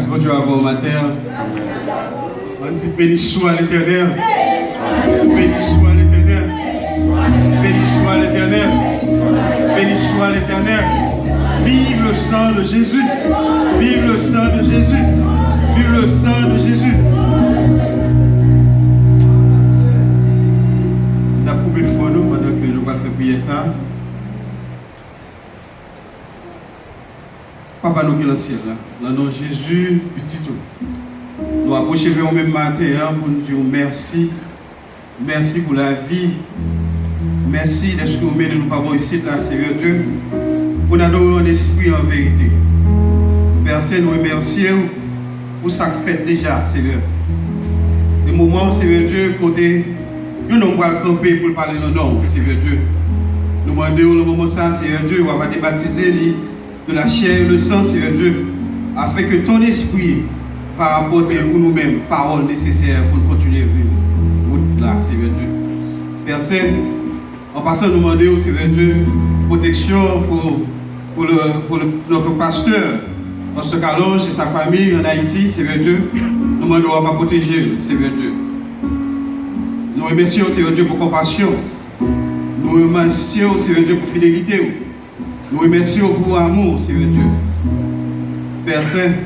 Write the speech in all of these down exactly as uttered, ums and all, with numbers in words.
Bondye avè w maten an. Ann di, béni soit l'Éternel. Béni soit l'Éternel. Béni soit l'Éternel. Béni soit l'Éternel. Vive le sang de Jésus. Vive le sang de Jésus. Vive le sang de Jésus. N ap koupe fò nou pandan ke nou pral fè priyè sa. Papa nou ki nan syèl la, nan non Jezi, Pitit ou, nou apwoche vè ou menm maten an pou n di w mèsi. Mèsi pou lavi. Mèsi dèske ou mennen nou pa bò isit la, Senyè Dye, pou n adore w an espri, an verite. Pè Sen, nou remèsye w pou sa k fèt deja, Senyè. Gen moman, Senyè Dye, kote yon nonm pral kanpe pou l pale nan non w, Senyè Dye. Nou mande w nan moman sa, Senyè Dye, w ava debatize li de la chair et le sang, Senyè Dye, afin que ton esprit va apporter pou nou menm pawòl nesesè pou n kontinye viv wout la, Senyè Dye. Pè Sen, an pasan, nou mande w, Senyè Dye, pwoteksyon pou, pou le, pou le, notre pasteur, Pasteur Calonge et sa famille en Haïti, Senyè Dye. Nou mande w ava pwoteje l, Senyè Dye. Nou remèsye w, Senyè Dye, pou konpasyon. Nou remèsye w, Senyè Dye, pou fidelite w. Nou remèsye w pou amou w, Senyè Dye. Pè Sen,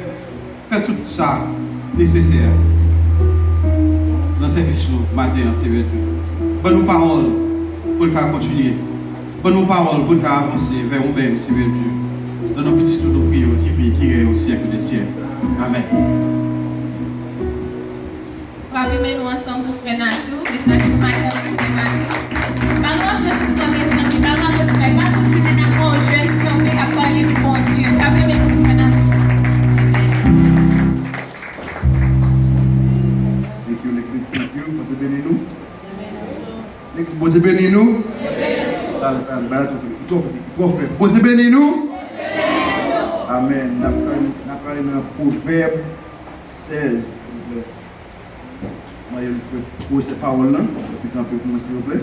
fè tout sa nesesè nan sèvis nou maten an, Senyè Dye. Ban nou pawòl pou n ka kontinye. Ban nou pawòl pou n ka avanse vè ou menm, Senyè Dye. Nan non Pitit ou nou priye w, ki viv, ki rèy o syèk dè syèk. Amèn. N ap rimen nou ansanm pou frè Natou. Mesaj nou maten an pou frè Natou. Ba nou aplodisman, mezanmi. Ba nou aplodisman. E pa tout jounen n ap wè yon jèn ki kanpe, k ap pale pou Bondye. N ap rimen nou pou frè Natou. Thank you, legliz. Thank you. Bondye beni nou. Legliz, Bondye beni nou. Talè, talè, bagay la twò fò, li twò fò, li twò fò. Bondye beni nou. Amèn. N ap, n ap prale nan Pwovèb sèz, silvouplè. Mwen, yo, pou se pawòl lan, epi kanpe pou mwen, silvouplè.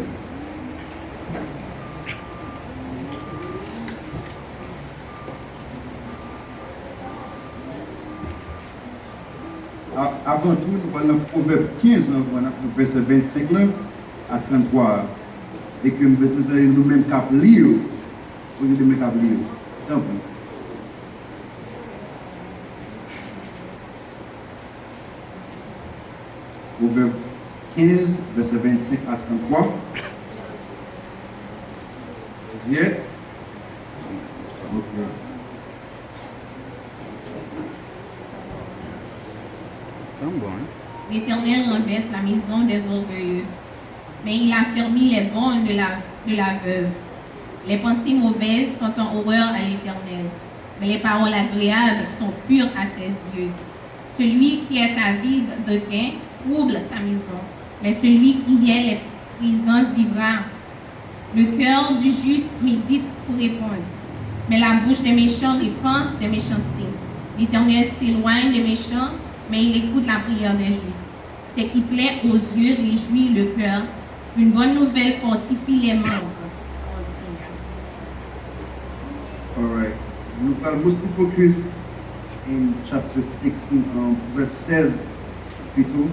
A-, avan tou, nou pral nan Pwovèb kenz lan, nou pral nan vèsè vennsenk lan a tranntwa a. E ke m bezwen tande nou menm k ap li yo, olye de mwen k ap li yo. Tanpri. Pwovèb kenz, vèsè vennsenk a tranntwa. Is it? Ok. Tan bon, hein? L'Éternel renverse la maison des orgueilleux, mais il affermit les bornes de la, de la veuve. Les pensées mauvaises sont en horreur à l'Éternel, mais les paroles agréables sont pures à ses yeux. Celui qui est avide de gain trouble sa maison, mais celui qui hait les présences vivra. Le cœur du juste médite pour répondre, mais la bouche des méchants répand des méchancetés. L'Éternel s'éloigne des méchants, mais il écoute la prière des justes. Ce qui plaît aux yeux réjouit le cœur. Une bonne nouvelle fortifie les membres. Alright. Nou pral mostly focus in chapter sixteen, um, Pwovèb sèz, pito.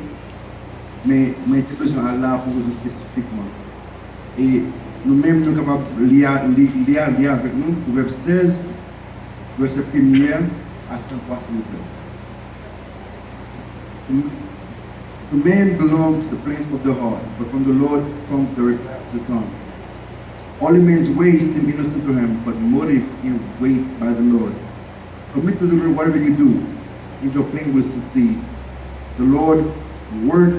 Men mwen te bezwen al la pou rezon espesifikman. E nou menm, nou kapab li a, li, li a, li avèk nou, Pwovèb sèz, vèsè premye a tranntwa, silvouplè. To, to man belong the plans of the heart, but from the Lord comes the replies of the tongue. All a man's ways seem innocent to him, but motive is weighed by the Lord. Commit to the Lord whatever you do, and your plan will succeed. The Lord work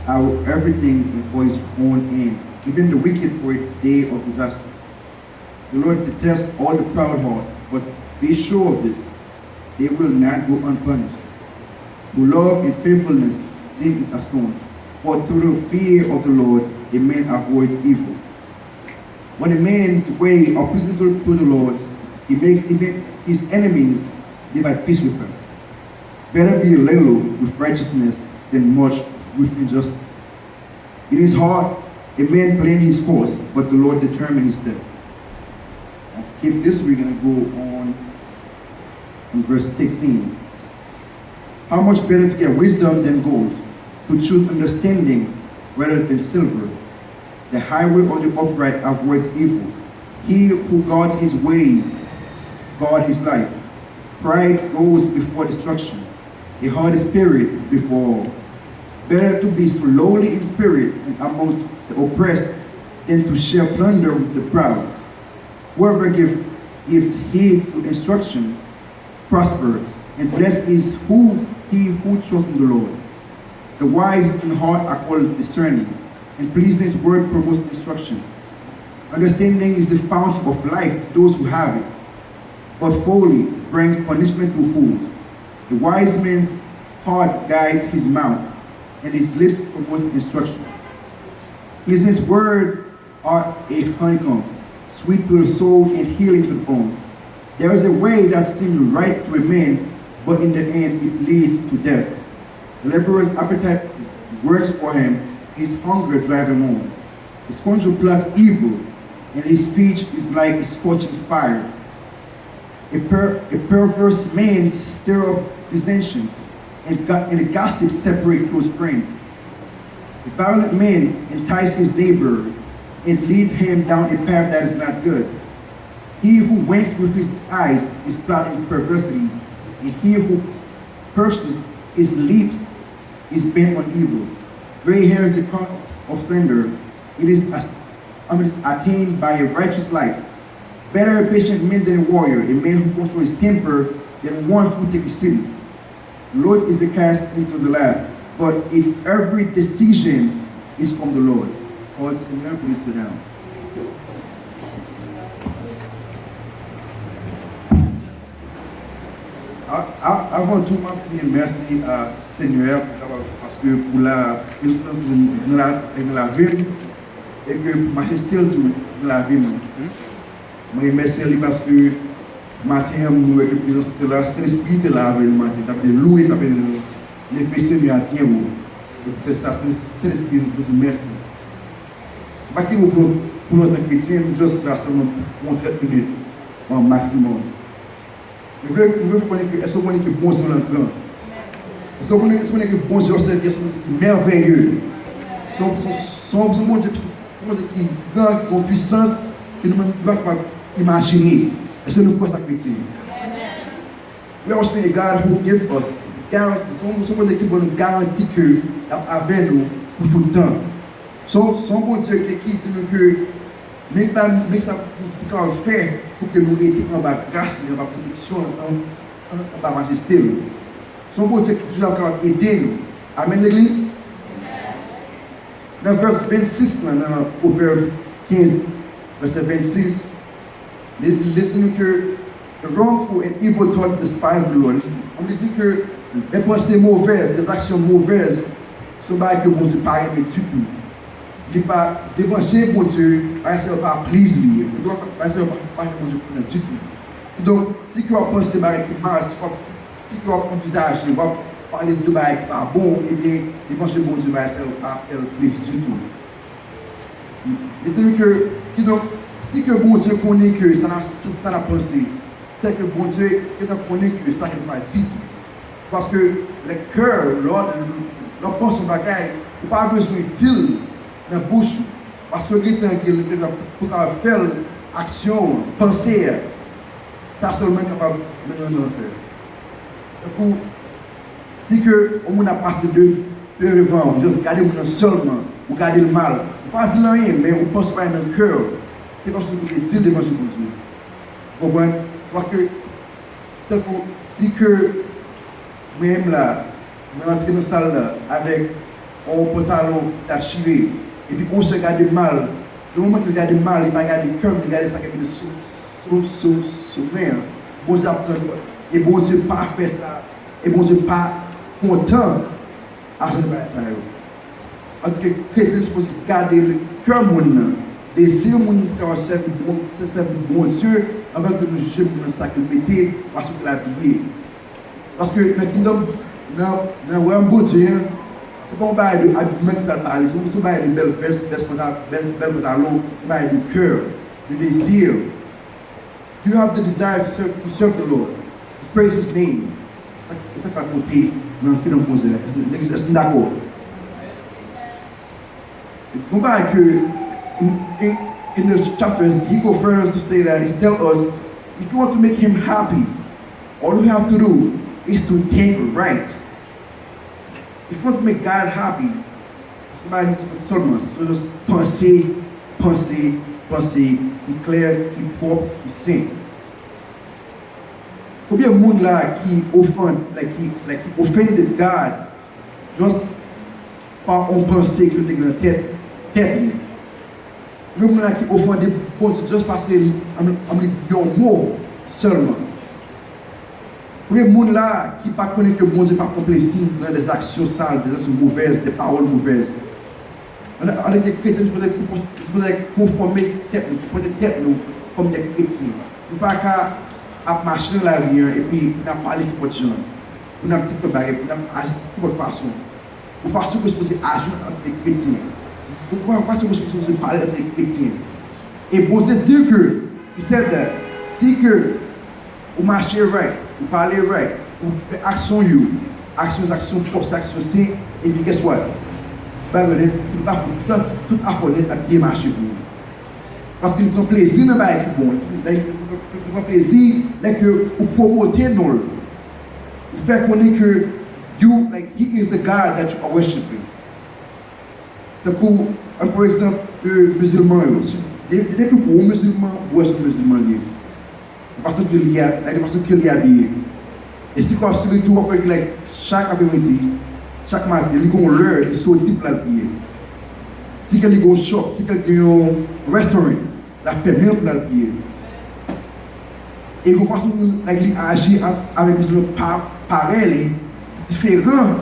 out everything for his own end, even the wicked for a day of disaster. The Lord detests all the proud heart, but be sure of this, they will not go unpunished. Through love and faithfulness, sin is a stone, for through the fear of the Lord, a man avoids evil. When a man's way are pleasing to, to the Lord, he makes even his enemies live at peace with him. Better be a little with righteousness than much with injustice. In his heart, a man plan his course, but the Lord determine his step. I'll skip this, we're gonna go on in verse sixteen. How much better to get wisdom than gold, to choose understanding rather than silver. The highway of the upright avoids evil. He who guards his way guards his life. Pride goes before destruction, a haughty spirit before all. Better to be so lowly in spirit and among the oppressed than to share plunder with the proud. Whoever give, gives heed to instruction prosper, and blessed is who he who trusts in the Lord. The wise in heart are called discerning, and pleasing his word promotes instruction. Understanding is the fountain of life to those who have it, but folly brings punishment to fools. The wise man's heart guides his mouth, and his lips promotes instruction. Pleasing his word are a honeycomb, sweet to the soul and healing to the bones. There is a way that seems right to a man, but in the end it leads to death. The laborer's appetite works for him, his hunger drives him on. The scoundrel plots evil, and his speech is like a scorching fire. A, per, a perverse man stir up dissensions, and, and a gossip separate close friends. A violent man entices his neighbor and leads him down a path that is not good. He who winks with his eyes is plotting perversity, and he who purses his lips is bent on evil. Gray hair is the crown of splendor. It is, as, um, it is attained by a righteous life. Better a patient man than a warrior, a man who controls his temper than one who takes a city. Loath is a cast into the lap, but its every decision is from the Lord. Pawòl Senyè, please sit down. A, a, avan tou, m ap di mèsi a Senyè pou kapab, paske pou la, prezans li nan la, nan lavi m, e ke majeste l tou nan lavi m. Mwen remèsye li paske maten an, nou wè ke prezans li te la, Sentespri te la avè nou maten, t ap lwe, t ap leve Senyè a byen wo. E pou fè sa, Sen, Sentespri, nou di mèsi. M pa kite w pou, pou lontan kretyen, m just la sèlman pou yon trant minit, yon maksimòm. Mwen vle, mwen vle fè konnen ke, èske w konnen ke Bondye w lan gran? Èske w konnen, èske w konnen ke Bondye w ap sèvi a se yon Bondye ki mèvèye? Se yon, se yon, se yon, se yon Bondye, se yon Bondye ki gran, ki gen pwisans, ke nou menm nou pa kapab imajine. Èske nou kwè sa, kretyen? We worshiping a God who give us guarantee. Se yon, se yon Bondye ki ban nou garanti ke l ap avè nou pou tout tan. Se yon, se yon Bondye ki, ki di nou ke men sa, men sa pou, pou kapab fè pou ke nou rete anba gras li, anba pwoteksyon, an, an, anba majeste l. Se yon Bondye ki toujou ap kapab ede nou. Amèn, legliz? Nan vès vennsis lan, nan Pwovèb kenz, vèsè vennsis, li, li di nou ke the wrongful and evil thoughts despise the Lord. Li, li di ke lè panse movèz, lè aksyon movèz, se yon bagay ke Bondye pa renmen ditou. Li pa, devan je Bondye, bagay sa yo pa please li. Li pa, bagay sa yo pa, pa fè Bondye kontan ditou. Kidonk, si ke w ap panse bagay ki mal, si w ap, si, si ke w ap anvizaje, w ap pale de bagay ki pa bon, ebyen, devan je Bondye, bagay sa yo pa fè l plezi ditou. Li di nou ke, kidonk, si ke Bondye konnen ke sa n ap, sa n ap panse, sè ke Bondye gentan konnen ke sa gen pa ditou. Paske lè kè, lè w, lè w panse yon bagay, ou pa bezwen di l nan bouch ou. Paske w gentan gen l, gentan pou kapab fè l, aksyon an, panse a. Sa sèlman kapab mennen w nan lanfè. Tankou, si ke yon moun ap pase de, de devan w, ou just gade moun nan sèlman, ou gade l mal, ou pa di l anyen, men ou panse bagay nan kè w, se kòmsi ou te di l devan je Bondye. Ou konprann? Se paske, tankou, si ke mwen menm la, mwen rantre nan sal la avèk yon pantalon dechire, epi yon sè gade m mal, nan moman ke l gade m mal, li pa gade kè m, li gade sa k ap vin sou, sou, sou, sou mwen an. Bondye ap pran kont. E Bondye pa fè sa. E Bondye pa kontan a jan de bagay sa yo. Andike kretyen sipoze gade kè moun nan, dezi moun ki kapab sèvi Bon, se sèvi Bondye, anvan ke nou jije moun nan sa ke l mete, oubyen sa ke l abiye. Paske nan kingdom, nan, nan wayòm Bondye an, se pa yon bagay de abiman ki pral pale, se pa yon bagay de bèl vès, vès panta-, bèl, bèl pantalon, se yon bagay de kè, de dezi. Do you have the desire to serve, to serve the Lord, to praise his name? Sa, sa k pral konte. nan kingdom Bondye a. Legliz, èske n dakò? Gon bagay ke in, in, in the chapters, he go further to say that he tell us, if you want to make him happy, all you have to do is to think right. If you want to make God happy, se pa sèlman, se just panse, panse, panse ki klè, ki pwòp, ki sen. Konbyen moun la ki ofan, like, ki, like, ki offended God just pa yon panse ke l te gen nan tèt, tèt li? Konbyen moun la ki ofande Bondye just paske l, an, an li di yon mo sèlman? Konbyen moun la ki pa konnen ke Bondye pa pran plezi nan des aksyon sal, des aksyon movèz, des pawòl movèz? An, antanke kretyen, nou sipoze, nou sipoze konfòme tèt nou, konpòte tèt nou kòm de kretyen. Nou pa ka ap mache nan lari an epi n ap pale nenpòt jan, pou n ap di nenpòt bagay, pou n ap aji nenpòt fason. Ou fason ke w sipoze aji antanke kretyen. Ou fason ke w sipoze pale antanke kretyen. E Bondye di ke, he said that, si ke ou mache right, ou pale right, ou fè aksyon yo, aksyon, aksyon pwòp, se aksyon sen, epi guess what? Bagay yo, tout afò, tout, tout afò nèt ap byen mache pou ou. Paske li pran plezi nan bagay ki bon. Li, li, li pran plezi lè ke ou pwomote non l. Ou fè konnen ke you, like, he is the God that you are worshiping. Tankou, an, pa egzanp, e, mizilman yo. Si, de, depi pou yon mizilman, ou wè se yon mizilman li ye. Ou pa sou ki li a, like, ou pa sou ki li abiye. E si w ap swiv li tou, w ap wè ke, like, chak apremidi, chak maten, li gon lè, li soti pou l al priye. Si ke li gon shop, si ke li gen yon restaurant, l ap fèmen l pou l al priye. E gon fason, like, li aji a, avèk mizilman pa, parèy li, diferan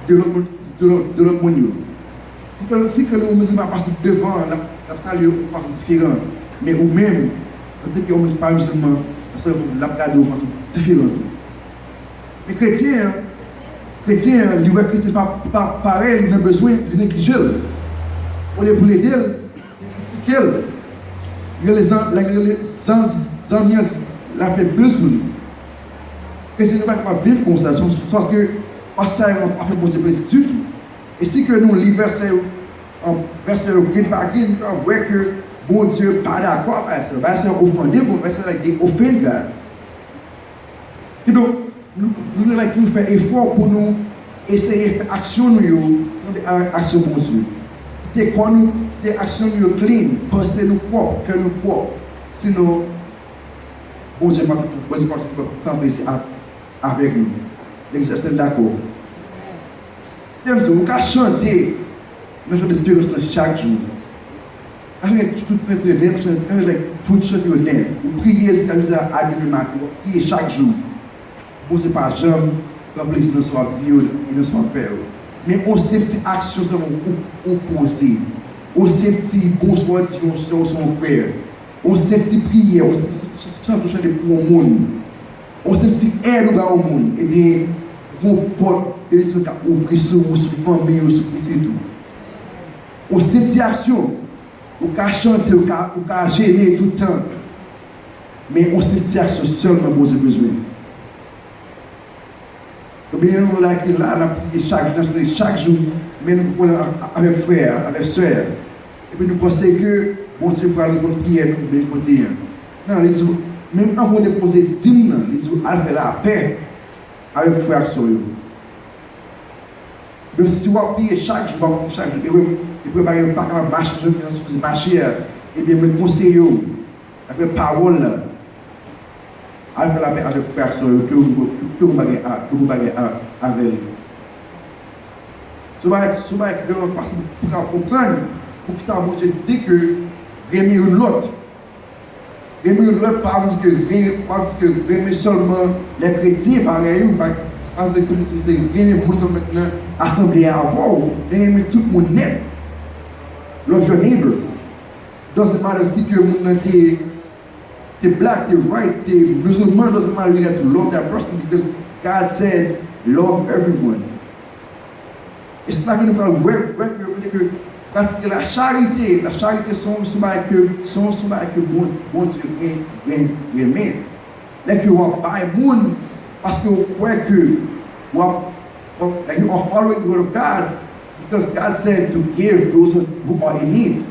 de lòt moun, de lòt, de lòt moun yo. Si ke, si ke yon mizilman ap pase devan, l ap, l ap salye yon fason diferan. Men ou menm, antanke yon moun ki pa mizilman, l ap salye, l ap gade yon fason diferan tou. Men kretyen an, kretyen an, li wè kretyen pa, pa, parèy li nan bezwen, li neglije l. Olye pou l ede l, li kritike l. Li rele zan, li rele zan, zanmi an, l ap fè bil sou li. Kretyen yo pa kapab viv konsa, se, se paske pastè yo pa fè Bondye plezi ditou. E si ke nou li vèsè yo, an, vèsè yo green pa green, nou ka wè ke Bondye pa dakò ak vèsè yo. Vèsè yo ofande Bondye, vèsè yo like they offend God. Kidonk, nou, nou, nou, like, nou fè efò pou nou eseye fè aksyon nou yo sanble avèk aksyon Bondye. Kite kò nou, kite aksyon nou yo clean, panse nou pwòp, kè nou pwòp. Sinon, Bondye pa, Bondye pa, pa pran plezi a, avèk nou. Legliz, èske n dakò? Kòmsi ou ka chante nan chante esperans lan chak jou. Ka chante tout chante yo nèt, chante, ka chante, like, tout chante yo nèt. Ou priye jiska Jezi a demen maten, w ap priye chak jou. Bondye pa janm pran plezi nan sa w ap di yo e nan sa w ap fè yo. Men on senp ti aksyon sèlman ou, ou poze. On senp ti bonswa w di yon sè, yon frè. On senp ti priyè, on senp ti chante, chante pou yon moun. On senp ti èd ou bay yon moun, ebyen, gon pòt benediksyon k ap ouvri sou ou, sou fanmi ou, sou pitit ou. On senp ti aksyon, ou ka chante, ou ka, ou ka jene tout tan, men on senp ti aksyon sèlman Bondye bezwen. Konbyen nou la ki la, n ap priye chak jou, n ap priye chak jou, men nou pran avèk frè a, avèk sè a. Epi nou panse ke Bondye pral reponn priyè nou de kote a. Non, li di w, menm anvan w depoze dim nan, li di w al fè lapè avèk frè ak sè w yo. Donk, si w ap priye chak jou, w ap priye chak jou, e w, e w pa kapab mache jan w sipoze mache a, ebyen, mwen konseye w, daprè pawòl la, al fè lapè avèk frè ak sè yo, ke w, ke w gen bagay a, ke w gen bagay a, avè l. Se yon bagay, se yon bagay ki vrèman fasil pou w ka konprann poukisa Bondye di ke renmen youn lòt. Renmen youn lòt pa vle di ke renmen, pa vle di ke renmen sèlman lè kretyen parèy ou, pa, pa vle di ke se, se renmen moun sèlman ki nan asanble a avè w, men renmen tout moun nèt. Love your neighbor. Doesn't matter si ke moun nan te, te black, te white, te mizilman, doesn't matter, you got to love that person because God said, "Love everyone." E se la ke nou pral wè, wè ke, wè ke, paske la charite, la charite se yon, se yon bagay ke, se yon, se yon bagay ke Bon, Bondye ren, ren, renmen. Lè ke w ap bay moun, paske w kwè ke w ap That you are following the word of God because God said to give those who are in need.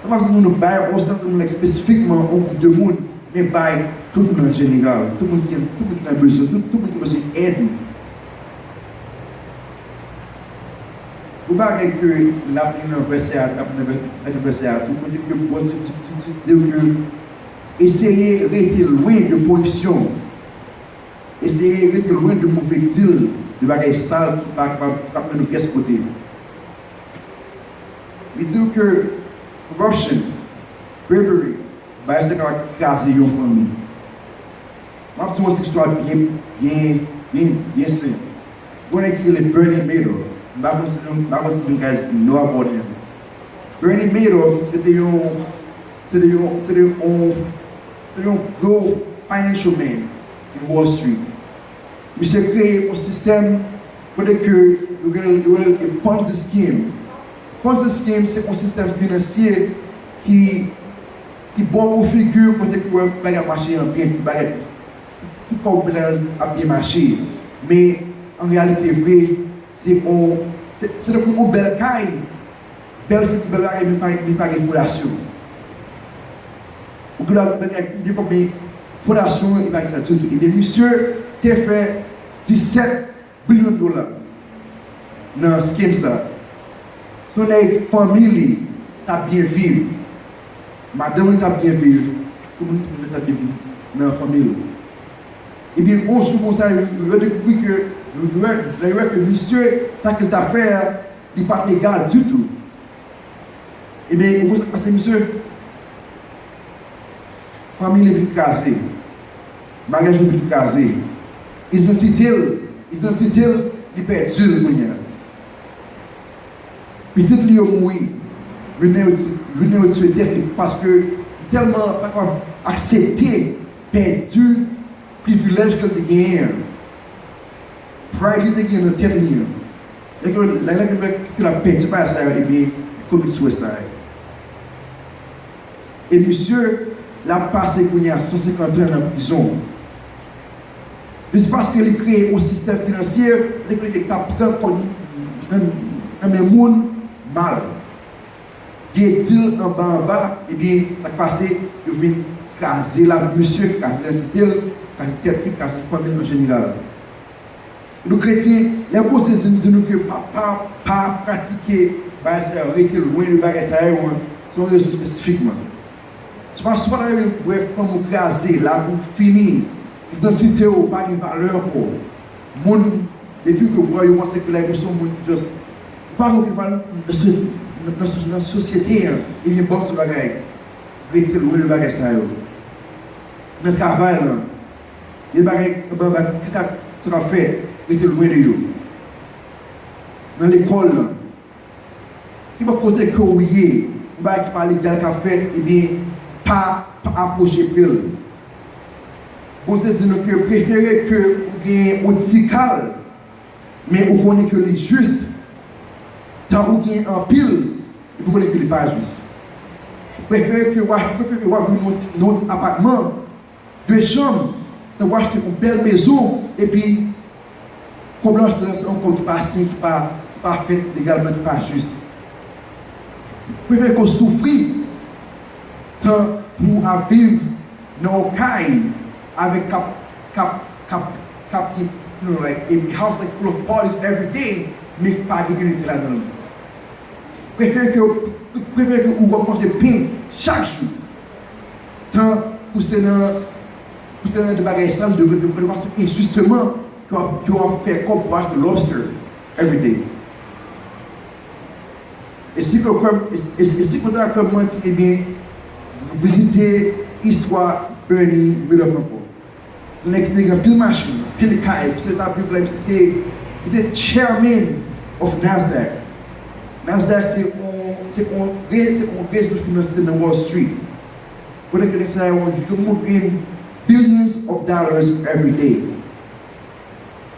Sa pa vle di nou bay yon sèten moun espesifikman yon gwoup de moun, men bay tout moun an jeneral, tout moun ki, tout moun ki nan bezwen, tout, tout moun ki bezwen èd ou. Pou bagay ke l ap li nan vèsè a, t ap nan vè-, nan vèsè a tou, kote ke Bondye di, di, di, di ke eseye rete lwen de koripsyon. Eseye rete lwen de move dil, de bagay sal ki pa kapab, ki p ap mennen nou pyès kote. Li di w ke corruption, bribery, bagay sa kapab kraze yon fanmi. M ap di w yon ti istwa byen, byen, byen, byen senp. Yon nèg ki rele Bernie Madoff. M pa konn si nou, m pa konn si you guys know about him. Bernie Madoff, se te yon, se te yon, se te yon, se te yon gwo financial man in Wall Street. Misye kreye yon sistèm kote ke yo rele, yo rele Ponzi scheme. Ponzi scheme, se yon sistèm finansye ki, ki ba w yon figi kote ke w wè bagay ap mache an byen, tout bagay, tout kòb ou mete ladan l ap byen mache. Men, an reyalite vre, se yon, se, se tankou yon bèl kay, bèl figi, bèl bagay, men pa, men pa gen fondasyon. Ou gen dwa gen bagay, men pa gen fondasyon, li pa gen sa ditou. Ebyen, misye te fè disèt bilyon dola nan scheme sa. Se yon nèg fanmi li t ap byen viv. Madanm li t ap byen viv. Tout moun, tout moun t ap byen viv nan fanmi li. Ebyen, yon jou konsa, yo, yo dekouvri ke, yo, yo, yo wè ke misye, sa ke l t ap fè a, li pa t legal ditou. Ebyen, ou konn sa k pase misye? Fanmi li vin kraze. Maryaj li vin kraze. Idantite l, idantite l, li pèdi l kounye a. Pitit li yo mouri. Youn nan yo ti-, youn nan yo tiye tèt li paske li tèlman pa kapab aksepte pèdi privilèj ke l te genyen an. Pride li te genyen nan tèt li an. Lè ke, lè, lè ke, lè ke l ap pèdi bagay sa yo, ebyen, li komèt suicide. E misye, l ap pase kounye a san senkant an nan prizon. Jis paske li kreye yon sistèm finansye, li te ka pran kòb nan, nan men moun mal. Vye dil anba anba, ebyen, sa k pase, yo vin kraze lavi misye, kraze idantite l, kraze tèt li, kraze fanmi l an jeneral. Nou kretyen, lè Bondye di, di nou ke pa, pa, pa pratike bagay sa yo, rete lwen de bagay sa yo, se yon rezon espesifikman. Si w pa, si w pa ta renmen wè fanmi w kraze, lavi w fini, idantite w pa gen valè ankò. Moun, depi ke w wè yo panse ke like ou se yon moun ki just, ou pa gen okenn valè nan so-, nan, nan, nan sosyete an, ebyen ban m ti bagay. Rete lwen de bagay sa yo. Nan travay lan, gen bagay anba anba kaka sa k ap fèt, rete lwen de yo. Nan lekòl lan, nenpòt kote ke w ye, yon bagay ki pa legal k ap fèt, ebyen, pa, pa apwoche pre l. Bondye di nou ke prefere ke ou gen yon ti kal, men ou konnen ke li jis, tan ou gen anpil, epi ou konnen ke li pa jis. Prefere ke w a-, prefere ke w ap viv nan yon ti, nan yon ti apatman, de chanm, tan w achte yon bèl mezon, epi kòb lan se yon kòb ki pa sen, ki pa, ki pa fèt legalman, ki pa jis. Prefere ke w soufri tan pou w ap viv nan yon kay avèk k ap, k ap, k ap, k ap gen, you know, like, a house, like, full of parties every day, men ki pa gen inite ladan l. Prefere ke, prefere ke ou ap manje pen chak jou. Tan pou se nan, pou se nan de bagay sal, de, de, de fason enjisteman ke w ap, ke w ap fè kòb pou achte lobster every day. E si ke w kwè m, e, e, e si ke w ta kwè m manti, ebyen, vizite istwa Bernie Madoff ankò. Yon nèg ki te gen anpil machin, anpil kay, misye t ap viv la, misye te, li te chairman of Nasdaq. Nasdaq se yon, se yon re-, se yon rezo finansye nan Wall Street. Kote ke nèg sa yo, yo move in billions of dollars every day.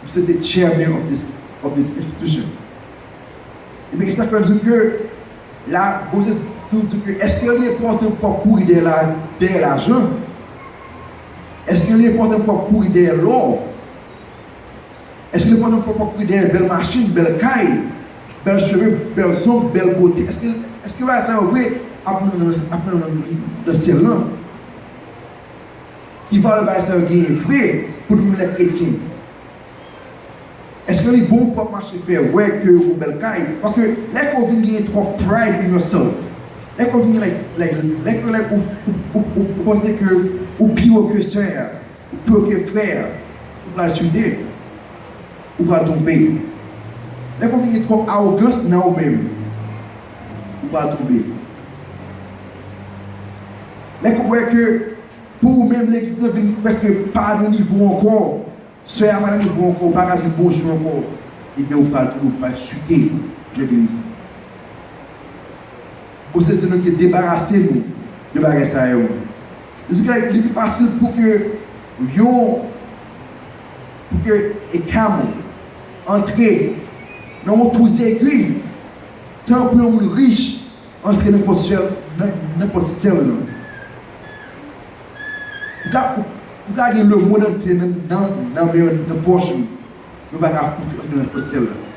Misye te chairman of this, of this institution. Ebyen, e sa k fè m di ke la, Bondye di, di ke èske li enpòtan pou w ap kouri dèyè la, dèyè lajan? Èske li enpòtan pou w ap kouri dèyè lò? Èske l enpòtan pou w kouri dèyè bèl machin, bèl kay, bèl cheve, bèl zong, bèl bote? Èske, èske bagay sa yo vre ap nan, ap nan, nan, nan syèl lan? Ki valè bagay sa yo genyen vre pou nou menm lè kretyen? Èske li bon pou w ap mache fè wè ke ou gon bèl kay? Paske lè ke w vin genyen twòp pride in yourself, lè ke w vin like, like, lè ke, like, ou, ou, ou, ou, ou panse ke ou pi wo ke sè a, ou pi wo ke frè a, ou pral chite, ou pral tonbe. Lè ke w vin gen twòp awogans nan ou menm, ou pral tonbe. Lè ke w wè ke pou ou menm legliz lan vin prèske pa nan nivo ankò, sè a pa nan nivo ankò, ou pa ka di bonjou ankò, ebyen ou pral tonbe, ou pral chite legliz. Bondye di nou ke debarase nou de bagay sa yo. Li di ke li pi fasil pou ke yon, pou ke a camel antre nan yon twou zegwi, tan pou yon moun rich antre nan nenpòt sèl, nan nenpòt sèl lan. Ou ka, ou, ou ka gen lemonn antye nan, nan, nan men w, nan pòch ou. Nou pa ka fouti antre nan nenpòt sèl lan.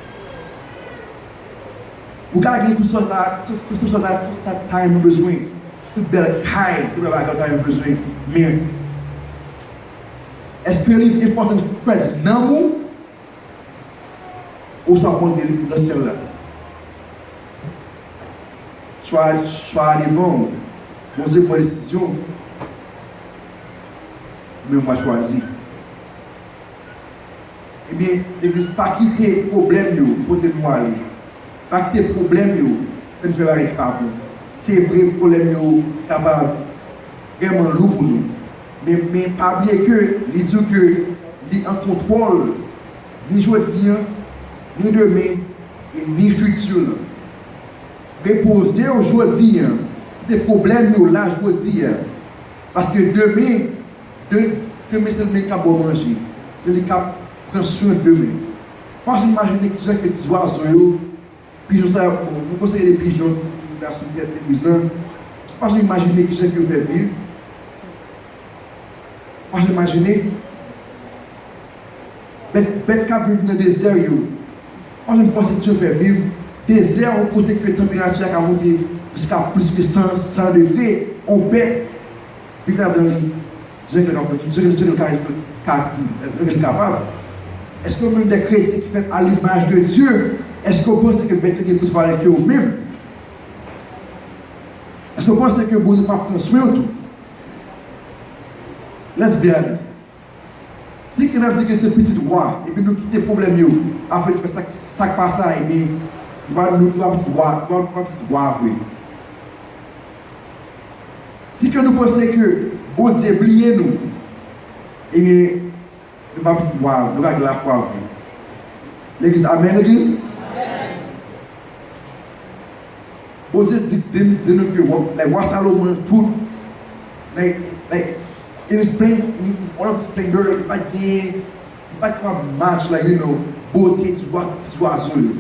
Ou ka gen tout sa, tout, tout, tout sa, tout sa ta renmen bezwen. Tout bèl kay, tout bèl bagay ta renmen bezwen. Men, èske li enpòtan prèske nanm ou? Ou sa w konte nan syèl la? Chwa, chwa a devan w. Bondye pran desizyon. Men w a chwazi. Ebyen, legliz, pa kite pwoblèm yo pote nou ale. Pa kite pwoblèm yo fè n fè bagay ki pa bon. Se vre, pwoblèm yo kapab vrèman lou pou nou. Men, men pa bliye ke li di w ke li an kontwòl ni jodi a, ni demen, e ni fiti lan. Repoze w jodi a, kite pwoblèm yo la jodi a. Paske demen, de, demen se li menm k ap ba w manje. Se li k ap pran swen w demen. Pa janm imajine kijan ke ti zwazo yo, pijon sa yo, bon, nou konseye de pijon ki, ki, ki la sou tèt legliz lan. Pa janm imajine kijan ke yo fè viv. Pa janm imajine. Bèt, bèt k ap viv nan dezè yo. Pa janm panse ki yo fè viv. Dezè, yon kote ke tanperati a ka monte jiska plis ke san, san degre. Yon bèt viv ladan li. Jan ke l ka, jan ke l ka, ka, jan ke l kapab. Èske w menm de kretyen ki fèt a limaj de Dye, èske w panse ke bèt yo gen plis valè ke w menm? Èske w panse ke Bondye p ap pran swen w tou? Let's be honest. Si ke n ap di ke se pitit wa, epi nou kite pwoblèm yo, afè nou fè sa, sa k pa sa, ebyen, nou pa, nou, nou pa pitit wa, nou pa, nou pa pitit wa vre. Si ke nou panse ke Bondye bliye nou, ebyen, nou pa pitit wa, nou pa gen lafwa vre. Legliz, amèn, legliz? Bondye di, di, di nou ke wa, like, wa Salomon tout, like, like, in his splendor, in all of his splendor, li pa t gen, li pa t kapab match, like, you know, bote ti zwa, ti zwazo yo.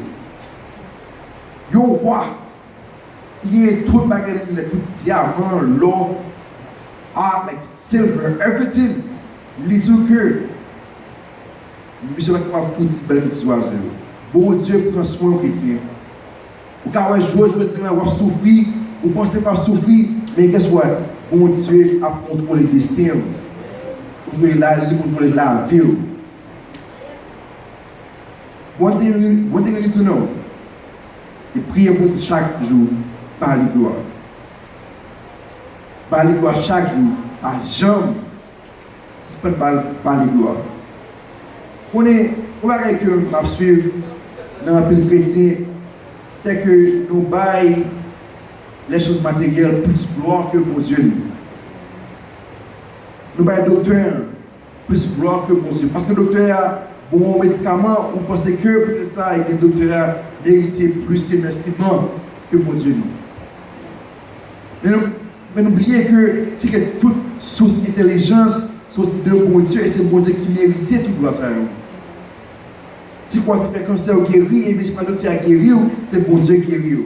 Yon wa, li genyen tout bagay nan li, like, tout dyaman, lò, art, like, silver, everything. Li di w ke misye pa t kapab fouti bèl ke ti zwazo yo. Bondye pran swen w, kretyen. Ou ka wè jodi, jodi a w ap soufri, ou panse w ap soufri, men guess what? Bondye ap kontwole desten w. Kontwole la, li kontwole lavi w. One thing, one thing you need to know, se priye pou Bondye chak jou, ba li glwa. Ba li glwa chak jou, pa janm sispann ba, ba li glwa. Konnen, yon bagay ke m ap swiv nan anpil kretyen, se ke nou bay les choses matérielles plis glwa ke Bondye nou. Nou bay doktè plis glwa ke Bondye. Paske doktè a ba w yon medikaman, ou panse ke poutèt sa, ebyen, doktè a merite plis remèsiman ke Bondye nou. Men nou, men nou bliye ke si ke tout sous entèlijans soti de Bondye, e se Bondye ki merite tout glwa sa yo. Si ke w te fè kansè ou geri, ebyen, se pa doktè a geri w, se Bondye ki geri w.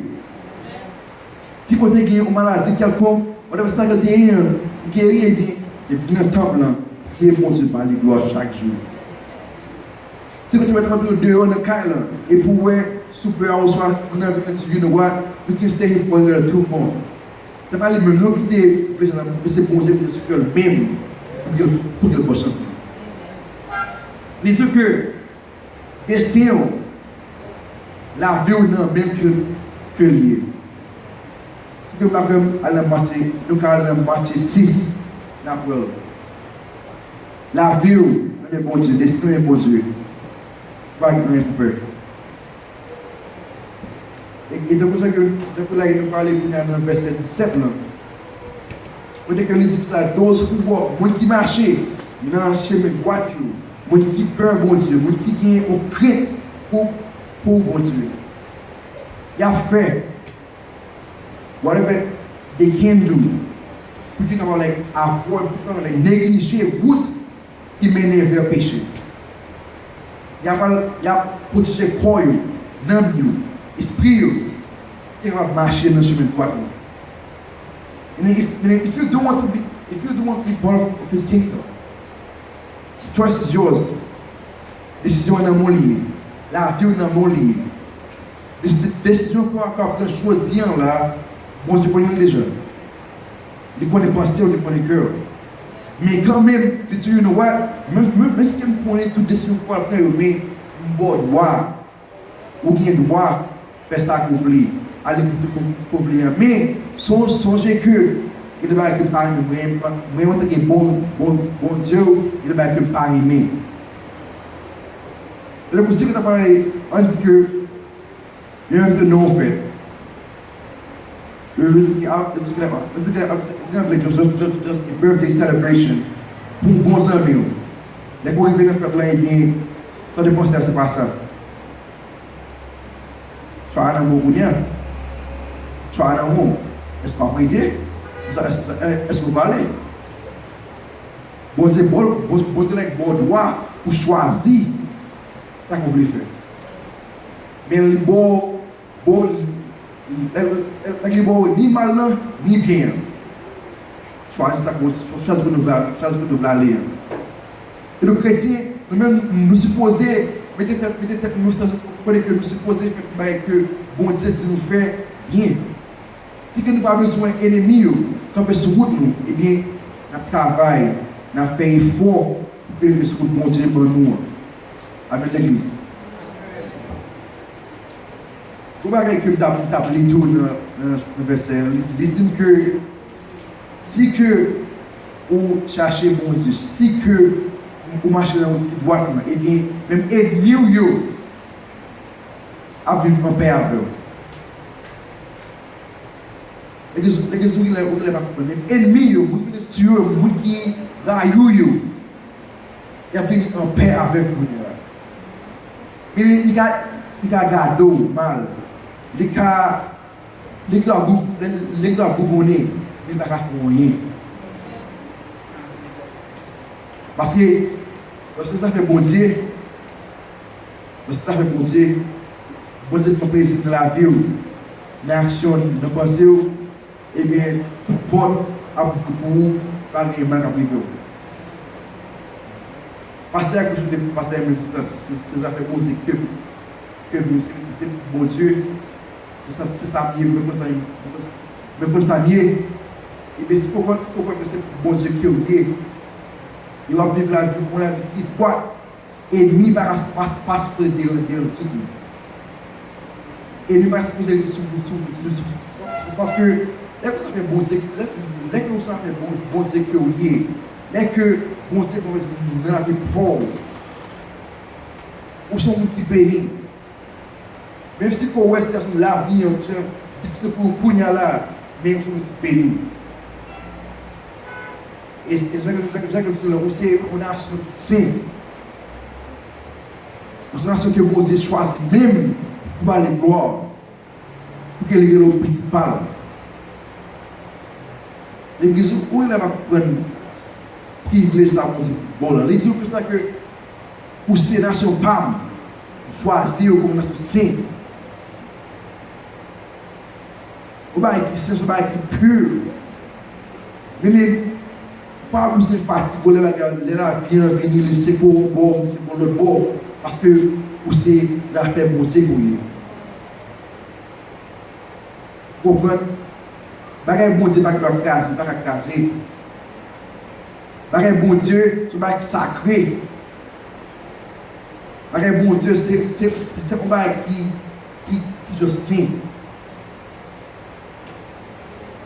Si ke w te gen yon maladi kèlkonk, whatever sa ke w te gen an, ou geri, ebyen, se vin nan tanp lan, priye Bondye, ba li glwa chak jou. Se kote w mèt ap yo deyò nan kay lan. Epi w wè soupè a oswa moun nan vin nan di, "You know what? We can stay here for another two months." Se pa li menm non ki te vle sa, men se Bondye ki te sou kè l menm pou ke, pou ke l pran chans li. Li di ke desten w, lavi w nan men l ke, ke l ye. Si ke m pa kwè m al nan Matye, nou ka al nan Matye sis, n ap wè l. Lavi w nan men Bondye, desten w nan men Bondye. Pa gen anyen pou pè. E, e tankou sa ke, tankou la, nou pale kounye a nan vèsè disèt lan. Kote ke li di sa, those who walk, moun ki mache nan chemen dwat yo, moun ki pè Bondye, moun ki gen yon krent pou, pou Bondye. Y ap fè whatever they can do, pou ki kapab, like, avoid, pou ki kapab, like, neglije wout ki mennen vè peche. Y ap, y ap pwoteje kò yo, nanm yo, espri yo, ki kapab mache nan chemen dwat lan. And if, and if you don't want to be, if you don't want to be part of his kingdom, choice is yours. Desizyon an nan men w li ye. Lavi w nan men w li ye. Desi-, desizyon ke w ap pran jodi an la, Bondye konnen l deja. Li konnen panse w, li konnen kè w. Men kanmenm, li di, "You know what? Men, men, men si ke m konnen tout desizyon ke w ap pran yo, men m ba w dwa. Ou gen dwa fè sa ke w vle. Ale kote ke w, ke w vle an." Men, son-, sonje ke gen de bagay ke m pa renmen, mwen, mwen, mwen, antanke bon, bon, Bondye, gen de bagay ke m pa renmen. Lè pou si ke ta pale, ann di ke yon envite non fèt. Yo, yo di ke, ah, yo di ke, yo di ke, ah, se, se, just, just, just a birthday celebration pou yon bon zanmi w. Lè ke w rive nan fèt la, ebyen, sa w te panse a, se pa sa. Chwa a nan men w kounye a. Chwa a nan men w. Èske w ap rete? Èske, èske, èske w pale? Bondye ba w, Bon-, Bondye, like, ba w dwa pou chwazi sa ke w vle fè. Men li ba w, ba w, like, li ba w ni mal lan, ni byen an. Chwazi sa ke w, chwazi kote w vle, chwazi kote w vle ale an. E nou kretyen, nou menm, nou sipoze mete tèt, mete tèt nou sa, kote ke nou sipoze fè tout bagay ke Bondye di nou fè byen. Si ke nou pa bezwen enmi yo kanpe sou wout nou, ebyen, n ap travay, n ap fè efò pou ke rete sou wout Bondye ban nou an. Amèn, legliz. Yon bagay ke m t ap, m t ap li tou nan, nan, nan vèsè a, li, li di m ke si ke ou chache Bondye, si ke ou mache nan wout ki dwat lan, ebyen, menm enmi w yo ap viv anpè avè w. Legliz, legliz, ou genlè, ou genlè pa konprann. Menm enmi yo, moun ki te tiye yo, moun ki rayi w yo, y ap vini anpè avèk ou kounye a. Men li ka, li ka gade w mal. Li ka, li ka gou-, li, li ka gougonnen, men li pa ka fè w anyen. Paske, lòske se zafè Bondye, lòske se zafè Bondye, Bondye pran plezi nan lavi w, nan aksyon w, nan panse w, ebyen, tout pòt ap ouvri pou ou, pa gen mal k ap rive w. Pastè a ki chante, pastè a menm, se sa, se, se, se zafè Bondye ke, ke m, se, se Bondye, se sa, se sa m ye, mwen konn sa m, mwen konn, mwen konn sa m ye. Ebyen, si w konprann, si w konprann ke se Bondye ke w ye, e w ap viv lavi, yon lavi ki dwat, enmi pa, pa, pa sipoze deranje w ditou. Enmi pa sipoze sou, sou, sou, sou, sou, paske lè ke w se afè Bondye, lè, lè ke w se afè Bon-, Bondye ke w ye, lè ke Bondye pran plezi nan lavi pa w, ou se yon moun ki beni. Menm si ke w wè sitiyasyon lavi an difisil pou ou kounye a la, men ou se yon moun ki beni. E, e jan ke, jan ke, jan ke m di w la, ou se yon nasyon ki sen. Ou se nasyon ke Bondye chwazi menm pou ba li glwa, pou ke li rele w pitit pa l. Legliz, ou, ou lè pa konprann privilèj sa Bondye ba w la. Li di w konsa ke ou se nasyon pa m, m chwazi w kòm nasyon sen. Yon bagay ki sen, yon bagay ki pi. Men li pa bezwen fatige w lè bagay, lè lavi an vini, li se pou yon bò, se pou lòt bò. Paske ou se zafè Bondye ke w ye. Konprann? Bagay Bondye pa gen dwa kraze, pa ka kraze. Bagay Bondye se yon bagay ki sakre. Bagay Bondye se, se, se, se yon bagay ki, ki, ki just sen.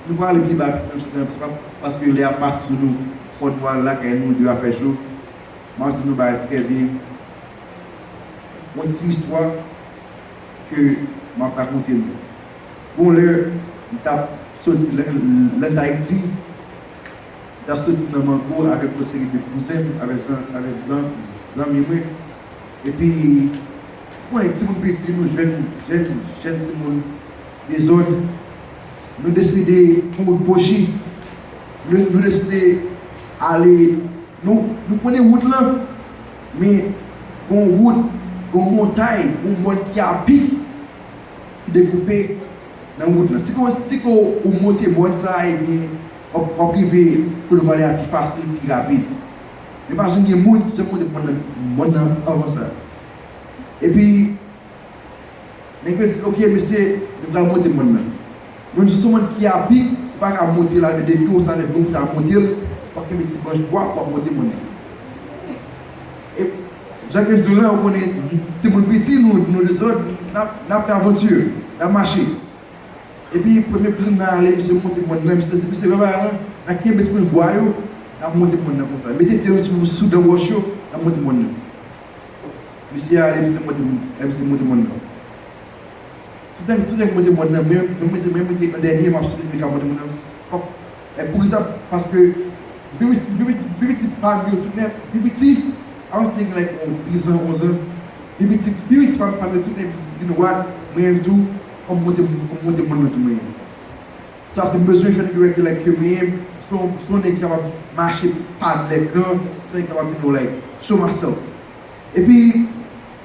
Nou pral ale pi ba, se pa paske lè a ap pase sou nou, fò nou al lakay nou, de a fè cho. M ap di nou bagay trè byen. Yon ti istwa ke m ap rakonte nou. Bon, lè m t ap soti Lè, Lè Dayiti, m t ap soti nan Mango avèk yon seri de kouzen m, avèk zan, avèk zan, zanmi mwen. Epi, bon, timoun piti, nou jèn, jèn, jèn timoun dezòd, nou deside pran wout Pochi. Nou, nou deside ale, nou, nou konnen wout lan, men gon wout, gon montay, gon mòn ki apik ki dekoupe nan wout lan. Si ke, si ke ou monte mòn sa, ebyen, w ap, w ap rive kote w prale a pi fasil, pi rapid. Men pa janm gen moun ki janm monte mòn nan, mòn nan anvan sa. Epi, nèg yo di, "Ok, mesye, nou pral monte mòn nan." Mòn nan se yon mòn ki apik, ou pa ka monte l avèk de pye w, se avèk men w pou ta monte l, w ap kenbe ti branch bwa pou w ap monte mòn nan. E, jan ke m di w la, ou konnen, timoun piti, nou, nou dezòd, n ap, n ap fè avanti, n ap mache. Epi, premye kouzen m nan ale, misye monte mòn nan, misye di, "Mesye, wè bagay lan, n a kenbe ti branch bwa yo, n ap monte mòn nan konsa. Mete pye nou sou, sou dan wòch yo, n ap monte mòn nan." Misye ale, misye monte, misye monte mòn nan. Tout nèg, tout nèg monte mòn nan, men, men mwen, men mwen te an dènye, m ap soti, m te ka monte mòn nan. Hòp. E poukisa? Paske pi piti, pi piti, pi piti pa m yo tout nèt, pi piti, avan se te gen, like, on diz an, onz an. Pi piti, pi piti pa m, pa m yo tout nèt, vin wad, mwen menm tou, fò m monte, fò m monte mòn nan tou mwen menm. Se paske m bezwen fè nèg yo wè ke, like, ke mwen menm, se yon, se yon nèg ki kapab mache pa lèkan, se yon nèg ki kapab, you know, like, show myself. Epi,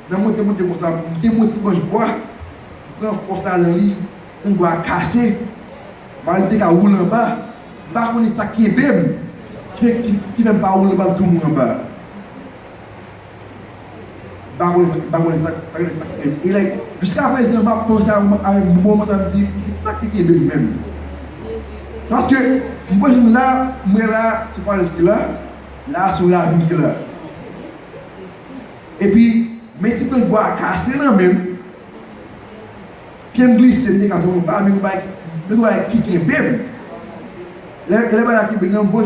nan monte, monte konsa, m te pran ti branch bwa, m pran fòs ladan li, branch bwa a kase, m al te ka woule anba, m pa konnen sa k kenbe m, ki, ki, ki fè m pa woule anba, m tou mouri anba. M pa konnen sa, m pa konnen sa, m pa konnen sa k kenbe m. E, like, jiska prezan, m ap panse a, avèk moman sa, m di, m di, "Sa ki kenbe m menm?" Paske, m panse m la, m wè la, se pa lèz ki la, la, se yon ravin ki la. Epi, men ti branch bwa a kase nan men m. Pye m glise, m te ka tonbe anba, men gon bagay, men gon bagay ki kenbe m. Lè, lè bagay la kenbe m nan, bon,